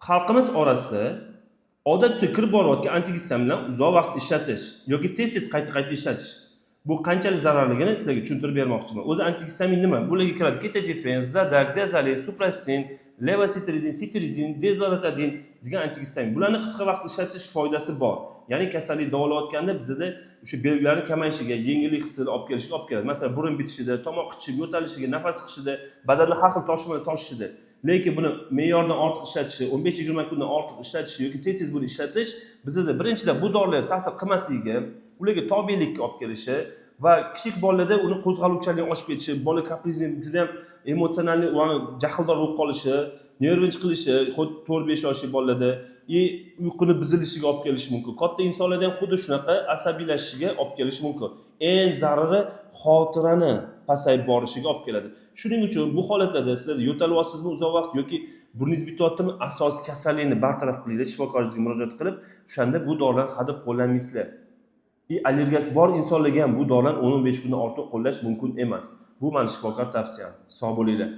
Xalqimiz orasida odat tusiga kirib borayotgan antigistaminlarni uzoq vaqt ishlatish yoki tez tez qayta qayta ishlatish bu qanchalik zararligini sizlarga tushuntirib bermoqchiman. O'zi antigistamin nima? Bularga kiradi: ketotifen, zadak, diazolin, suprastin, levosetirizin, setirizin, dezloratadin degan antigistamin. Bularni qisqa vaqt ishlatish foydasi bor, ya'ni kasallik davolayotganda bizada o'sha belgilarni kamayishiga, yengillik hissini olib kelishiga olib keladi. Masalan, burun bitishida, tomoq qichib yo'talishiga, nafas chiqishida, badanda har xil toshmalar toshishida. Lekin buni me'yordan ortiq ishlatishi, 15-20 kundan ortiq ishlatishi yoki tez tez buni ishlatish bizada birinchidan bu dorilar ta'sir qilmasligiga, ularga tobelikka olib kelishi va kichik bolalarda uni qo'zg'aluvchanligi oshib ketishi, bola капризный, juda ham эмоциональный, jahldor bo'lib qolishi, нервничать qilishi 4-5 yoshli bolalarda и uyquni buzilishiga olib kelishi mumkin. Katta insonlarda ham xuddi shunaqa asabiylashishiga olib kelishi mumkin. Eng zarari xotirani pasayib borishiga olib keladi. Shuning uchun bu holatlarda sizlarda yo'talyapsizmi uzoq vaqt yoki burningiz bityaptimi, asosiy kasallikni bartaraf qilinglar, shifokoringizga murojaat qilib, o'shanda bu dorilarni hadeb qo'llanmaysizlar. И allergiyasi bor insonlarga ham bu dorilarni 10-15 kundan ortiq qo'llash mumkin emas. Bu mani shifokor tavsiyam. Sog' bo'linglar.